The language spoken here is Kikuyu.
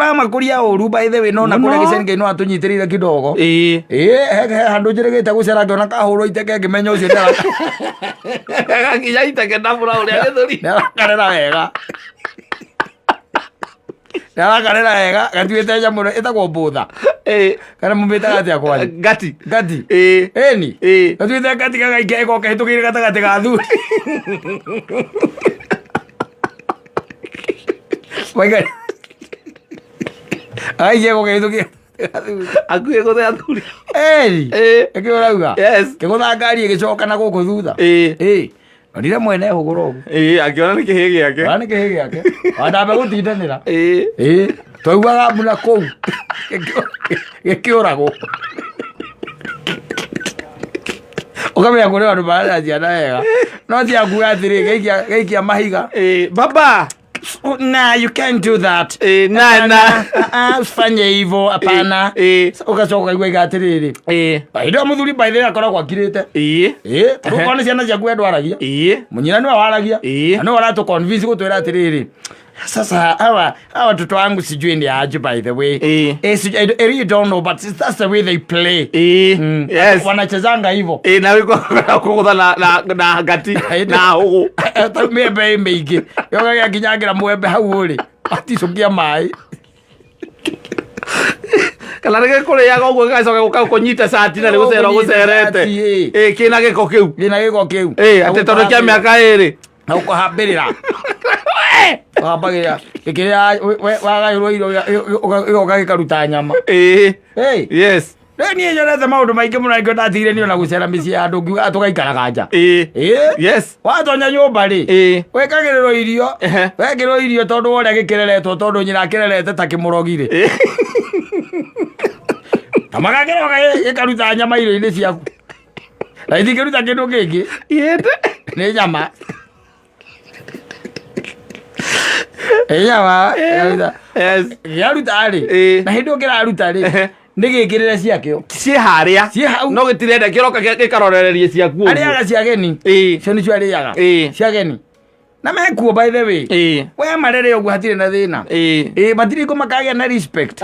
Tũramakũria ũru, by the way, no na Mũno. kũrĩa gĩceni no atũnyitĩrĩire kidogo. Ĩĩ. Ĩĩ, he handũ njĩrĩgĩte gũcera ngĩona kahũrwo iteke ngĩmenya ũcio Gakinya iteke na mũra ũrĩa gĩthũri. nĩarakarĩra wega. Nĩarakarĩra wega, gatuĩte nyamũ ĩno ĩtagwo mbũtha. Kana mũmĩtaga atĩa kwanyu? Ngati. Ngati. Ĩĩ. Ĩni. Ĩĩ. Gatuĩte ngati gagaikia ĩgoka ĩhĩtũkĩire gatagatĩ ga athuri. Waiga. Agaikia ĩgoka ĩhĩtũkĩire athuri. Akuĩ gũthe athuri. Ĩni. Ĩĩ. Ĩkĩ ũrauga? Yes. Kĩgũtha ngari ĩgĩcoka na gũkũ thutha. Ĩĩ. Ĩĩ. Onire mwene hũgũra ũguo. Ĩĩ, akĩona nĩ kĩhĩ gĩake. Ona nĩ kĩhĩ gĩake. Ona gũtindanĩra. Ĩĩ. Ĩĩ. Twaugaga mbura kũu. Gĩkĩũragwo. Ũkamenya kũrĩ andũ mararera ciana wega. No ti akuga atĩrĩ gaikia gaikia mahiga. Ĩĩ, baba. Nah, you can't do that. Ĩĩ, na na. Ah, usifanye hivyo, hapana. Ĩĩ. Ũgacoka ũkaigua iga atĩrĩrĩ. Ĩĩ. Hĩndĩ ĩyo mũthuri by the way akoragwo akirĩte. Ĩĩ. Ĩĩ, tondũ okorwo nĩ ciana ciaku we ndwaragia. Ĩĩ. Mũnyina nĩwe waragia. Ĩĩ. Na nĩwe ũratũ convince gũtwĩra atĩrĩrĩ. Sasa hawa watoto wangu sijui ni aje, by the way. Ĩĩ. Eh, sijui, I really don't know, but that's the way they play. Ĩĩ. Yes. Wanachezanga hivyo. Ĩĩ, na wĩkũ kũgũtha na ngati na hũgũ. Ta mĩembe ĩ mĩingĩ. Yoga mwembe hau ũrĩ. Aticũkia maĩ. Kana nĩ gĩkũrĩaga ũguo gĩgacoka gũka kũnyita cati na nĩ gũcera Kũnyita ũgũcerete. cati, ĩĩ. Ĩĩ, kĩna gĩko kĩu. Gĩna gĩko kĩu. Ĩĩ, atĩ tondũ kĩa mĩaka 2. Na ũkũhambĩrĩra. Ũhambagĩrĩra. Gĩkĩrĩa wagaĩrwo irio gĩgoka gĩkaruta nyama. Ĩĩ. Hey. Yes. Rĩu niĩ nyonete maũndũ maingĩ mũno nĩkĩo ndatigire niĩ ona gũcera mĩciĩ ya andũ ngiuga tũgaikaraga nja. Ĩĩ. Ĩĩ. Yes. Watonya nyũmba rĩ, Ĩĩ. wĩkagĩrĩrwo irio, Ehe. wekĩrwo irio tondũ wa ũrĩa gĩkĩreretwo tondũ nyina akĩrerete ta kĩmũrogi rĩ. Ĩĩ. Na magakĩroga gĩkaruta nyama irio-inĩ ciaku. Na itingĩruta kĩndũ kĩngĩ. Ĩĩ. Nĩ nyama. Nĩ nyama. Ĩkaruta. Yes. Gĩaruta rĩ, Ĩĩ. na hĩndĩ ĩyo kĩraruta rĩ, Ehe. nĩ gĩkĩrĩre ciakĩo. Ciĩ harĩa. Ciĩ hau. No gĩtirenda kĩroka gĩkarorereria ciaku ũguo. Arĩaga ciageni. Ĩĩ. Cio nĩcio arĩaga. Ĩĩ. Ciageni. Na mekuo, by the way. Ĩĩ. We marere ũguo hatirĩ na thĩna. Ĩĩ. Ĩĩ, matirĩ kũ makagĩa na respect.